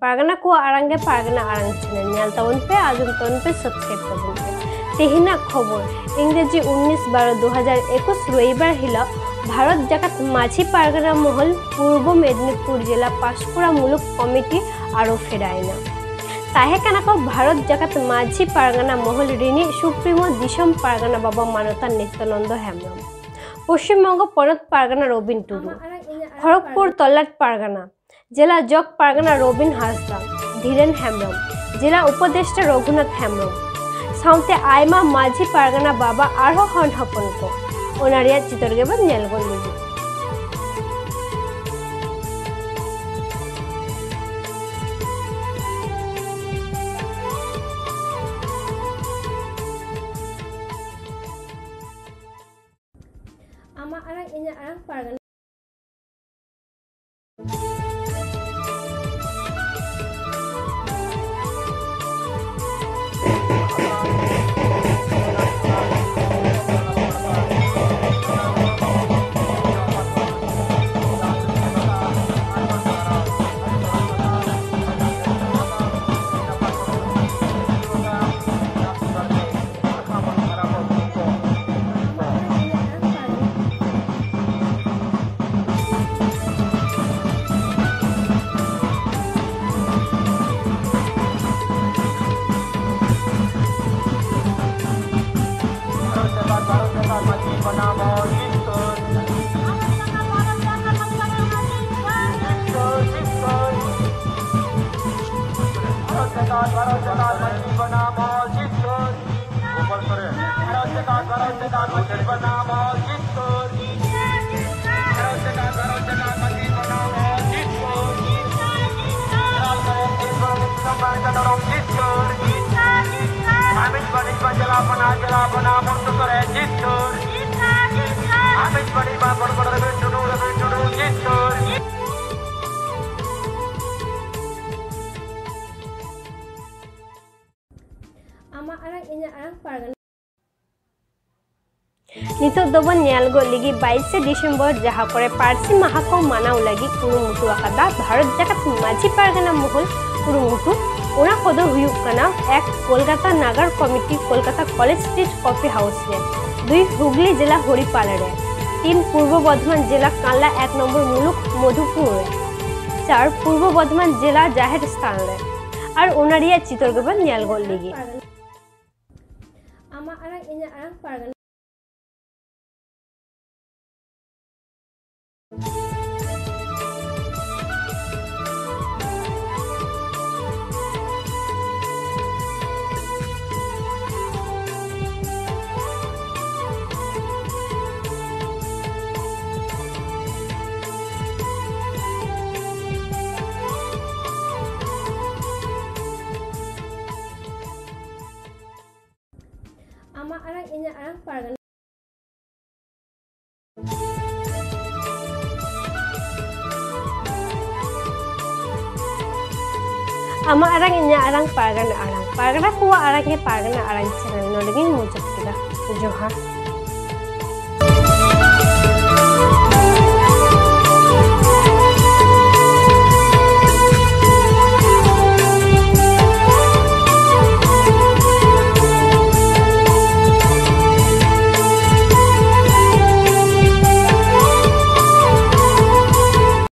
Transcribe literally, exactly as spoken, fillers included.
ᱯᱟᱨᱜᱟᱱᱟ ᱠᱚᱣᱟᱜ ᱟᱲᱟᱝ ᱜᱮ ᱯᱟᱨᱜᱟᱱᱟ ᱟᱲᱟᱝ ᱪᱮᱱᱮᱞ ᱧᱮᱞ ᱛᱟᱵᱚᱱ ᱯᱮ, ᱟᱸᱡᱚᱢ ᱛᱟᱵᱚᱱ ᱯᱮ, ᱥᱟᱵᱥᱠᱨᱟᱭᱤᱵ ᱛᱟᱵᱚᱱ ᱯᱮ᱾ ᱛᱮᱦᱮᱧᱟᱜ ᱠᱷᱚᱵᱚᱨ, ᱤᱝᱨᱮᱡᱤ ᱩᱱᱤᱥ ᱵᱟᱨᱚ ᱫᱩ ᱦᱟᱡᱟᱨ ᱮᱠᱩᱥ ᱨᱚᱵᱤᱵᱟᱨ ᱦᱤᱞᱳᱜ ᱵᱷᱟᱨᱚᱛ ᱡᱟᱠᱟᱛ ᱢᱟᱹᱡᱷᱤ ᱯᱟᱨᱜᱟᱱᱟ ᱢᱚᱦᱚᱞ ᱯᱩᱨᱵᱚ ᱢᱮᱫᱤᱱᱤᱯᱩᱨ ᱡᱮᱞᱟ ᱯᱟᱸᱥᱠᱩᱲᱟ ᱢᱩᱞᱩᱠ ᱠᱚᱢᱤᱴᱤ ᱟᱹᱨᱩ ᱯᱷᱮᱨᱟᱭᱮᱱᱟ᱾ ᱛᱟᱦᱮᱸ ᱠᱟᱱᱟ ᱠᱚ ᱵᱷᱟᱨᱚᱛ ᱡᱟᱠᱟᱛ ᱢᱟᱹᱡᱷᱤ ᱯᱟᱨᱜᱟᱱᱟ ᱢᱚᱦᱚᱞ ᱨᱤᱱᱤᱡ ᱥᱩᱯᱨᱤᱢᱳ ᱫᱤᱥᱚᱢ ᱯᱟᱨᱜᱟᱱᱟ ᱵᱟᱵᱟ ᱢᱟᱱᱚᱛᱟᱱ ᱱᱤᱛᱭᱟᱱᱚᱱᱫᱚ ᱦᱮᱢᱵᱨᱚᱢ, ᱯᱚᱥᱪᱤᱢ ᱵᱚᱝᱜᱚ ᱯᱚᱱᱚᱛ ᱯᱟᱨᱜᱟᱱᱟ ᱨᱚᱵᱤᱱ ᱴᱩᱰᱩ, ᱟᱢᱟᱜ ᱟᱲᱟᱝ ᱤᱧᱟᱹᱜ ᱟᱲᱟᱝ ᱠᱷᱚᱲᱚᱜᱽᱯᱩᱨ ᱯᱟᱨᱜᱟᱱᱟ᱾ ᱛᱚᱞᱟᱴ ᱯᱟᱨᱜᱟᱱᱟ, ᱡᱮᱞᱟ ᱡᱚᱜᱽ ᱯᱟᱨᱜᱟᱱᱟ ᱨᱚᱵᱤᱱ ᱦᱟᱸᱥᱫᱟ, ᱫᱷᱤᱨᱮᱱ ᱦᱮᱢᱵᱨᱚᱢ, ᱡᱮᱞᱟ ᱩᱯᱚᱫᱮᱥᱴᱟ ᱨᱚᱜᱷᱩᱱᱟᱛᱷ ᱦᱮᱢᱵᱨᱚᱢ, ᱥᱟᱶᱛᱮ ᱟᱭᱢᱟ ᱢᱟᱹᱡᱷᱤ ᱯᱟᱨᱜᱟᱱᱟ ᱵᱟᱵᱟ ᱟᱨᱦᱚᱸ ᱦᱚᱱ ᱦᱚᱯᱚᱱ ᱠᱚ᱾ ᱚᱱᱟ ᱨᱮᱭᱟᱜ ᱪᱤᱛᱟᱹᱨ ᱜᱮᱵᱚᱱ ᱧᱮᱞ ᱜᱚᱫ ᱞᱮᱜᱮ᱾ ᱟᱢᱟᱜ ᱟᱲᱟᱝ ᱤᱧᱟᱹᱜ ᱟᱲᱟᱝ ᱯᱟᱨᱜᱟᱱᱟ᱾ ᱟᱢᱟᱜ ᱟᱲᱟᱝ ᱤᱧᱟᱹᱜ ᱟᱲᱟᱝ ᱯᱟᱨᱜᱟᱱᱟ᱾ ᱱᱤᱛᱚᱜ ᱫᱚᱵᱚᱱ ᱧᱮᱞ ᱜᱚᱫ ᱞᱟᱹᱜᱤᱫ ᱵᱟᱭᱤᱥᱮ ᱰᱤᱥᱮᱢᱵᱚᱨ ᱡᱟᱦᱟᱸ ᱠᱚᱨᱮ ᱯᱟᱹᱨᱥᱤ ᱢᱟᱦᱟ ᱠᱚ ᱢᱟᱱᱟᱣ ᱞᱟᱹᱜᱤᱫ ᱠᱩᱨᱩᱢᱩᱴᱩ ᱟᱠᱟᱫᱟ ᱵᱷᱟᱨᱚᱛ ᱡᱟᱠᱟᱛ ᱢᱟᱹᱡᱷᱤ ᱯᱟᱨᱜᱟᱱᱟ ᱢᱚᱦᱚᱞ ᱠᱩᱨᱩᱢᱩᱴᱩ, ᱚᱱᱟ ᱠᱚᱫᱚ ᱦᱩᱭᱩᱜ ᱠᱟᱱᱟ: ᱮᱠ, ᱠᱳᱞᱠᱟᱛᱟ ᱱᱟᱜᱟᱨ committee Kolkata college street coffee house ᱨᱮ᱾ ᱫᱩᱭ, ᱦᱩᱜᱽᱞᱤ ᱡᱮᱞᱟ ᱦᱚᱨᱤᱯᱟᱲᱟ ᱨᱮ᱾ ᱛᱤᱱ, ᱯᱩᱨᱵᱚ ᱵᱚᱨᱫᱷᱚᱢᱟᱱ ᱡᱮᱞᱟ ᱠᱟᱱᱞᱟ ᱮᱠ ᱱᱚᱢᱵᱚᱨ ᱢᱩᱞᱩᱠ ᱢᱚᱫᱷᱩᱯᱩᱨ ᱨᱮ᱾ ᱪᱟᱨ, ᱯᱩᱨᱵᱚ ᱵᱚᱨᱫᱷᱚᱢᱟᱱ ᱡᱮᱞᱟ ᱡᱟᱦᱮᱨ ᱥᱛᱷᱟᱱ ᱨᱮ᱾ ᱟᱨ ᱚᱱᱟ ᱨᱮᱭᱟᱜ ᱪᱤᱛᱟᱹᱨ ᱜᱮᱵᱚᱱ ᱧᱮᱞ ᱜᱚᱫ ᱞᱟᱹᱜᱤᱫ᱾ ᱟᱢᱟᱜ ᱟᱲᱟᱝ ᱤᱧᱟᱹᱜ ᱟᱲᱟᱝ ᱯᱟᱨᱜᱟᱱᱟ᱾ ᱟᱢᱟᱜ ᱟᱲᱟᱝ ᱤᱧᱟᱹᱜ ᱟᱲᱟᱝ ᱯᱟᱨᱜᱟᱱᱟ᱾ ᱟᱢᱟᱜ ᱟᱲᱟᱝ ᱤᱧᱟᱹᱜ ᱟᱲᱟᱝ ᱯᱟᱨᱜᱟᱱᱟ ᱟᱲᱟᱝ, ᱯᱟᱨᱜᱟᱱᱟ ᱠᱚᱣᱟᱜ ᱟᱲᱟᱝ ᱜᱮ ᱯᱟᱨᱜᱟᱱᱟ ᱟᱲᱟᱝ ᱪᱮᱱᱮᱞ᱾ ᱱᱚᱰᱮ ᱜᱤᱧ ᱢᱩᱪᱟᱹᱫ ᱠᱮᱫᱟ᱾ ᱡᱚᱦᱟᱨ᱾